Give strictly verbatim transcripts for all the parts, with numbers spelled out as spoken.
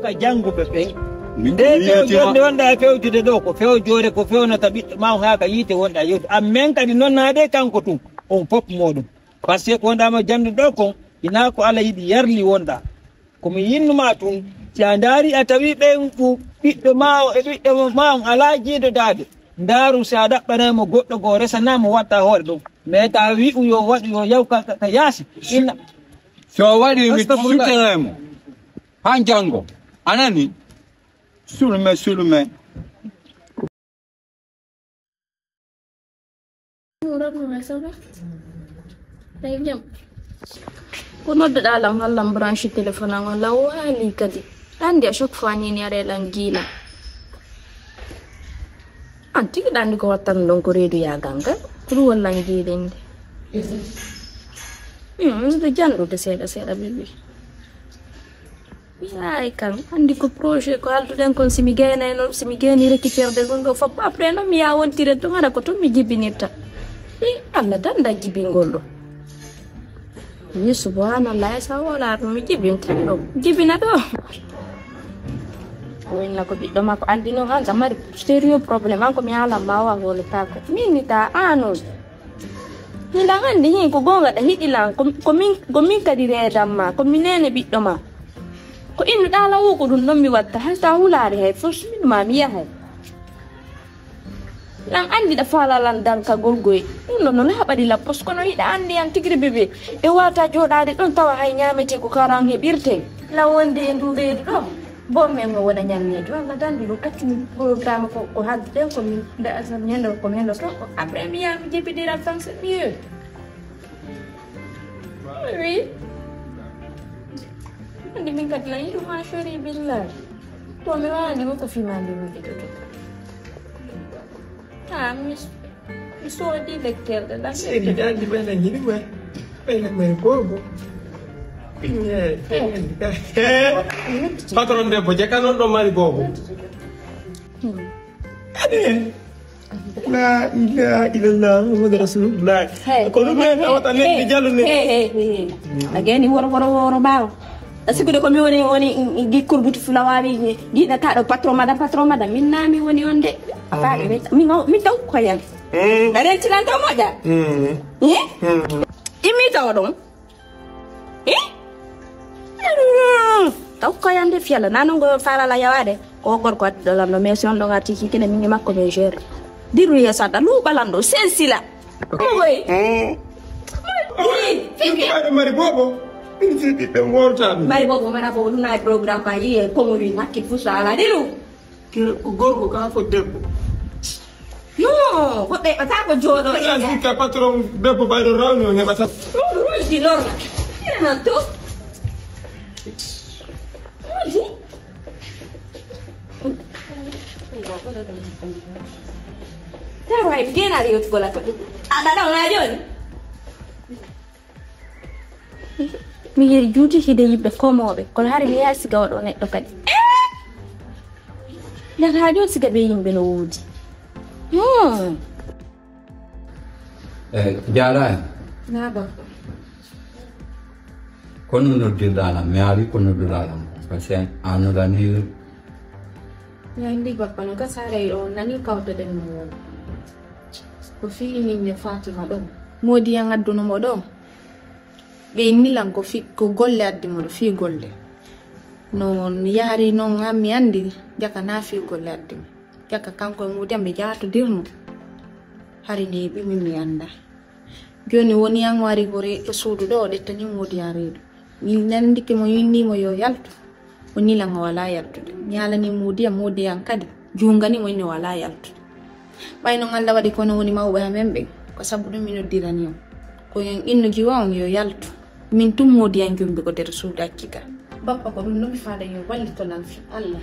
Ka jannguɓe ɓen. Nde few jonde wonɗa e fewjude ɗo, ko fewjoore, ko fewnata ɓiɗɗo ma on haa ka yiite wonɗa yewde. Ammen kadi noon naade kanko tun, on fof mooɗon. Parce que ko wonɗa mo janndude ɗo kon, ina ko Alla yiɗi yarli wonɗa. Ko mi yinnuma tun, si a ndaari a tawi ɓen ɗu-, ɓiɗɗo ma o e ɓiɗɗo ma on alaa jiidodaade, ndaaru si a ɗaɓɓanay mo goɗɗo goo resana mo watta hoore ɗum. Mais ta wi'u yo waɗu yo yaw ka, ka, ka yaasi. Inna. So waɗi mi Astagfirullah. Suttanay mo. Haa janngo. A nani? Sulume, sulume. Ko nodduɗaa lan hallan branche téléphone an on lan waali kadi. Anndi à chaque fois ni ni aɗa lan giila. An tigi ɗa anndi ko wattan ɗon ko reedu yaagal ngal. Ruwol lan giilinde. Hmm, miɗo janndude seeɗa seeɗa bibi. Yaay kan, anndi ko projet ko alduɗen kon, si mi geenay noon, si mi geeni récupérde ngol ɗo fof, après noon mi yaa wontire tun, haɗa ko tun mi jibinirta. I, Allah tan da jibingol ɗo. Wi, subhanallah, sa wala ɗum mi jibinta ɗo, jibina ɗo. Winna ko ɓiɗɗo makko, anndi noon an ka mari sérieux problème, an ko mi haalan ma o a hoolataako. Min ni ta an on. Hiɗa anndi hin ko goonga ɗa hiɗi lan, ko, ko min, ko min kadi reedan ma, ko mi neene ɓiɗɗo ma. Ko innuɗaa lan wo ko ɗum ɗon mi watta, hay so a hulaali hay fof, min ma mi yahay. Lan anndi ɗa faala lan dankagol goy. Ɗum ɗon no laaɓaɗi lan pos, kono hiɗa anndi an tigiri bebe. E wata jooɗaade ɗon tawa hay ñaametee ko karan heɓirtee. Lan wonde e ndu reedu ɗo. Bon, men mo wona ñammeejo, Allah tan mbiɗo accumi programme ko, ko haalduɗen ko min nde asal ñande ko men ɗo to. Après mi yaha mi jebbidiral tan c'est mieux. Oui. Andi min kadi lan yiɗu ma chéri billahi. To mi wani ko fi ma ndi mi to to. Ah, mi Mi soodi lekkerɗe lan. Seydi, ɗa anndi ɓay lan yiɗi ma. Ɓay lan mari boobo. Patron debbo, jekka noon ɗo mari boobo. Kadi en. La ilaha illallah, Muhammadu Rasulullah. Hey, ko ɗum en tawata neɗɗo jalo ne. Hey, hey, hey, hey. A gani woro, woro, woro ɓaawo. A sikkude ko mi woni, woni gi kurbutu fulawaaɓe, gi nataɗo patron madame, patron madame. Min na mi woni on de. Faɗi mi, mi, mi taw ko yan. Mm. Renti lan taw moƴƴa. Mm. Eh? Mm. Immi taw ɗon. Eh? Taw ko yan de fiala. Nanu ngo falala yawade. Ko gorko adduɗo lan ɗo, mais si on ɗon arti kikine min e makko min géré. Diru yeeso adda luuɓa lan ɗo, sensila. Oy. Mm. Fiki. Mari bobo. Min fi ɓiɓɓe wortaɓe. Mari bobo, mara bobo, ɗum na e programme ka yiye, komo wi, hakki fusa ala diru. Ke ko gorko ka ko debbo. Non, woɓɓe heɓata ko jooɗo e. Ala fi ka patron debbo ɓayɗo rawni on heɓata. Ɗum ruuji lorna. Ina man to. Ruuji. Taro hay mi genaade yettugol a to. Aɗa ɗawnaa jooni? Mi yehi juuti hide yimɓe komooɓe, kono hari mi yaha siga oɗo neɗɗo kadi. Eh! Nder haa jooni siga ɓe yimɓe no woodi. Hmm. Eh, jaaraama. Naaba. Kono noddirɗaa lan, mi ari ko nodduɗaa lan. Parce que a nodani. Mi anndi bappa no ka saare o nani kawtoɗen no. Ko fii min e Fatima ɗon. Moodi yan adduno mo ɗo. Ɓe inni lan ko fi, ko golle addi mo ɗo, fii golle. No mi yahri non an mi anndi, jaka na fii golle addi mo. Jaka kanko e Moodi an ɓe jaatodirno. Hari nde ɓe min mi annda. Jooni woni an wari ko re-, e suudu ɗo, o ɗettani Moodi an reedu. Min nandike mo, yinni mo yo yaltu. O nilan o walaa yaltude. Mi haalani Moodi an, Moodi an kadi. Juungani mo inni o walaa yaltude. Ɓay non Allah waɗi kono woni mawɓe amen ɓen. Ko sabu ɗum mi noddirani on. Ko en innuji wa on yo yaltu. Min tun Moodi an jumbi ko nder suudu acci ka. Bappa ko ɗum no mi faada yo wallito lan fi Allah.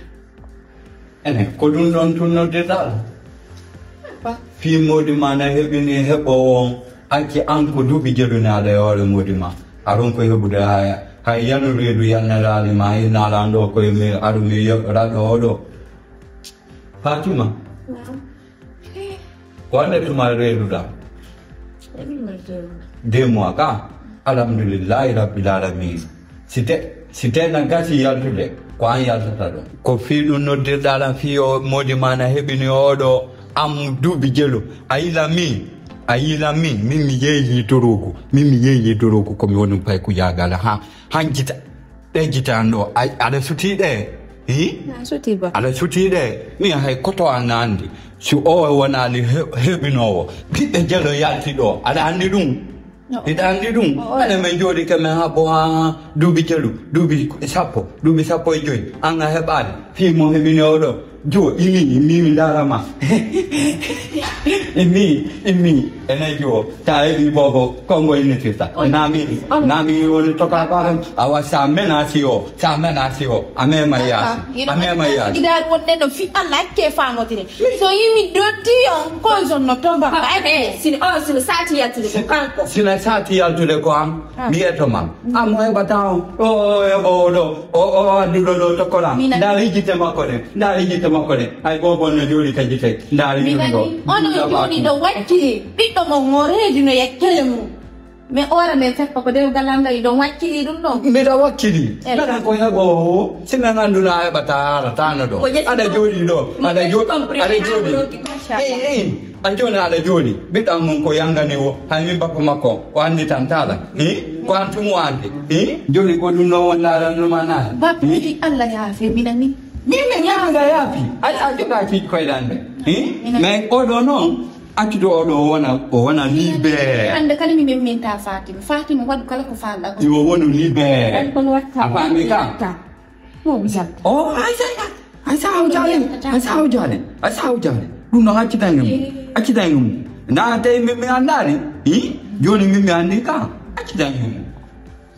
Ene, ko ɗum ɗon tun noddirɗaa ɗo? Ba. Fii Moodi ma na heɓini heɓoowo on, acci an ko duuɓi jeɗu ne aɗa e hoore Moodi ma. Aɗon ko heɓude haya, hay yanu reedu yanneraali ma, hay naalan ɗo koye mi, aɗu mi yoɓ-, raɗo o ɗo. Fatima. Naam. Ko hannde tuma reeduɗaa? Deux mois ka? Alhamdulillahi Rabbil Alamin. Si te-, Si tena gasi yaltude, ko an yaltata ɗo. Ko fii ɗum noddirɗaa lan fii o moodi maa na heɓini oo ɗoo am duuɓi jelu. A yilan min, a yilan min, min mi yeeyi duruugu, min mi yeeyi duruugu ko mi woni pay kujaagal ha, han jita, ɗe jita an ɗoo, a, aɗa sutii ɗe, hi? Na sutii ba. Aɗa sutii ɗe, min hay koto an na anndi. Si o wonaali he-, heɓinoowo, ɓiɓɓe jelo yalti ɗoo, aɗa anndi ɗum? No. Hiɗa anndi ɗum? Ene men jooɗi ke men haɓɓo haa duuɓi telu, duuɓi sappo, duuɓi sappo e joy. An a heɓaali. Fii mo heɓini oɗo. Jo, imi, imi, mi ndaara ma. Imi, imi, ene jo. Ta heɓi bobo, kongo innitirta. Naami, naami woni toka baram. Awa sa menasi o, sa menasi o. A mema yaasi. A mema yaasi. Idan wonde no fi Allah ke famotire. So yimi dotti on, ko zon no tomba. Ba ene, sin o, sin sati yatire ko kanko. Sina sati yaltude ko am, mi yeto mam. Am o heɓata on, o, o heɓa o ɗo, o, o adduɗo ɗo tokkola. Nda hijjite makko ɗe, nda hijjite makko ɗe. Ay bobo no jooɗi ka jite, nda hijjite ɗo. Ono jooɗi ɗo wakkili, ɓiɗɗo mo ngoreeji no yakkele mum. Mais ora men fekka ko dewgal am ɗo, iɗon wakkili ɗum ɗo. Mbiɗa wakkili. Mbeɗa ko heɓoowo, si men annduno a heɓata haala tano ɗo. Aɗa jooɗi ɗo, aɗa jooɗi, aɗa jooɗi. Ei, ei, a jooni aɗa jooɗi. Ɓiɗɗo am on ko yangani o, hay min bappa makko, o anndi tan taala. Hi? Ko an tun o anndi. Hi? Jooni ko ɗum ɗo won laalanno ma naata. Bappa, Allah yaafe, mina ni. Min, min, min, mbiɗa yaafi. Ay, a jogaaki koyɗan ɓe. Hi? Mais oɗo noon, accude oɗo o wona, o wona libéré. Hannde kadi mi memminta Fatima. Fatima waɗu kala ko faalɗa ko. Yo wonu libéré. A faami ka? O, ay sa, ay sa hawjaale, ay sa hawjaale, ay sa hawjaale. Ɗum noon accitan e mum, accitan e mum. Na tawi min mi anndaani, hi? Jooni min mi anndi ka, accitan e mum.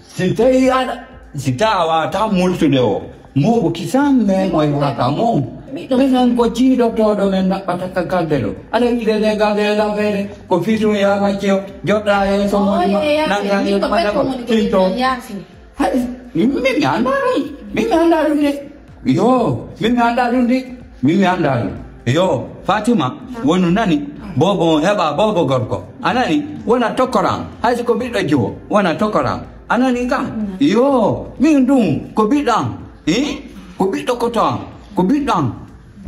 Si tawi aɗa, si tawa ta multude o, mo ko kisan men o yahata mo. Minen ko jiiɗotooɗo men ɗaɓɓata ka galde ɗo. Aɗa wiide nde galde e lafeede, ko fitum ya macce o, joɗɗa e so mo nanga e ko. Hay, min mi anndaa ɗum. Min mi anndaa ɗum de. Yo, min mi anndaa ɗum de. Min mi anndaa ɗum. Yo, Fatima, wonu nani? Bobo on heɓa bobo gorko. A nani? Wona tokkoran. Hay si ko ɓiɗɗo jiwo, wona tokkoran. A nani kam? Yo, min ɗum, ko ɓiɗɗo am. Hi? Ko ɓiɗɗo koto am. Ko ɓiɗɗo am.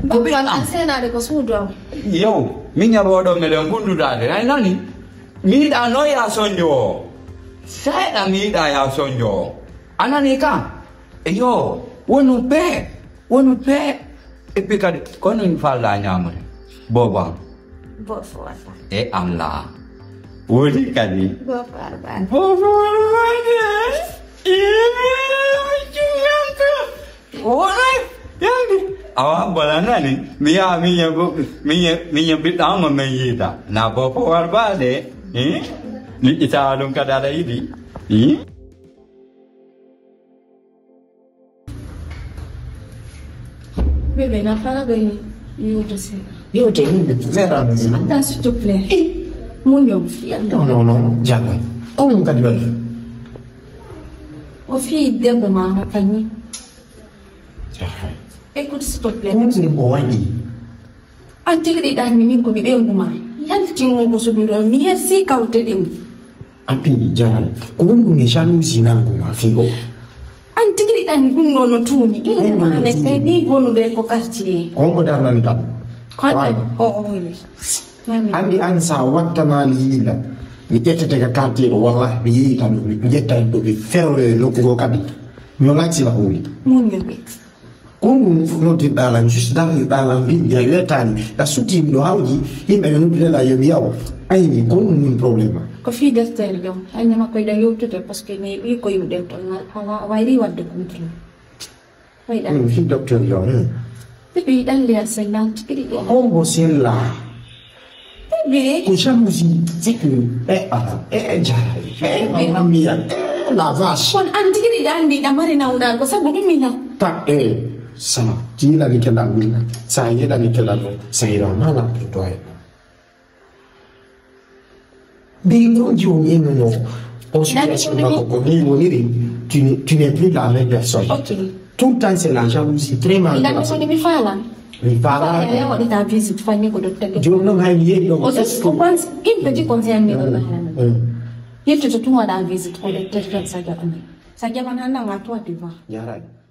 Ko ɓiɗɗo am. An seenaade ko suudu am. Yo, min ñaɓooɗo meɗen hundudaade. Hay nani? Mi yiɗa noon ya sonjo o. Seeɗa mi yiɗa ya sonjo o. A nani ka? Eyo, wonu pee, wonu pee. Et puis kadi, kono mi falla ñaamude. Bobo am. Bofo wata. E Allah. Woni kadi. Bofo arba. Bofo arba. Wona yandi. Awa, bala nani. Mi ya, mi ya, mi ya, mi ya, biɗɗa mo men yiida. Na bofo arba de. Eh? Ni ita ɗum kadi aɗa yiɗi. Eh? Bébé, na fala ɓe yewte seeɗa. Yewte yimɓe zéro. Attends, s'il te plaît. Muño. Non, non, non, jàngal. On kadi waɗi. O fii debbo ma ma kañi. Écoute, s'il te plaît. Ɗum ko waɗi. An tigi ɗi ɗanmi min ko mi ɓeyngu ma. Yaltingo ko suɓi ɗo, mi hersi kawte ɗin. Api jalan. Ko ɗum ɗum e jalousie nangu ma figo. An tigi ɗi ɗanmi ɗum ɗo no tuumi. Ɗum ɗo no tuumi. Ɗi gonude ko quartier. Ko on ko darnani kam. Kono o o woni. Anndi an sa wattanaali yiila. Mi ƴettete ka quartier ɗo, wallahi mi yeeyi tan mi ƴetta en ɗo mi feroyo e nokku goo kadi. Mi o laccila huuli. Mun yo ɓe. Ko ɗum noddirɗaa lan, juste darnirɗaa lan, mbiɗa weetaani, ɗa suttii miɗo hawji, yimɓe ɓe noddirɗaa yo mi yawo. Ayni, ko ɗum woni problème ma? Ko fii deftere ɗum, hay no makko yiɗa yewtude, parce que mi heɓii ko yiɗen toon, a wayri waɗde contrôle. Wayɗa. Ɗum fii docteur ɗo, hmm. Bébé, yiɗan leer sennaan tigi ɗi ɗo. Hombo sella? Bébé. Ko jalousie, c'est que, eh, ah, eh, eh, jaay, eh, eh, mamma mia, eh, la vache. Kono an tigi ɗi ɗan mbiɗa mari nawdal ko sabu ɗum mi na. Ta, eh, sama, tiilani ke lan min. Sa yiɗani ke lan min. Sa yiɗa mala to doye. Mbi ɗum jiwo mi innuno. On situation makko ko ni woniri, tu n'es, tu n'es plus la même personne. Ok. Tout le temps, c'est la jalousie, très mal placée. Mi faala. Mi faala. Waɗata visite fanni ko docteur. Jooni noon hay mi yeeɗi ɗo. O so ko pense, il te dit comme c'est un miracle. Yettoto tun waɗa visite ko docteur Sadio Amé. Sa jaɓan hannde ma tuwati ba. Jaraɓe.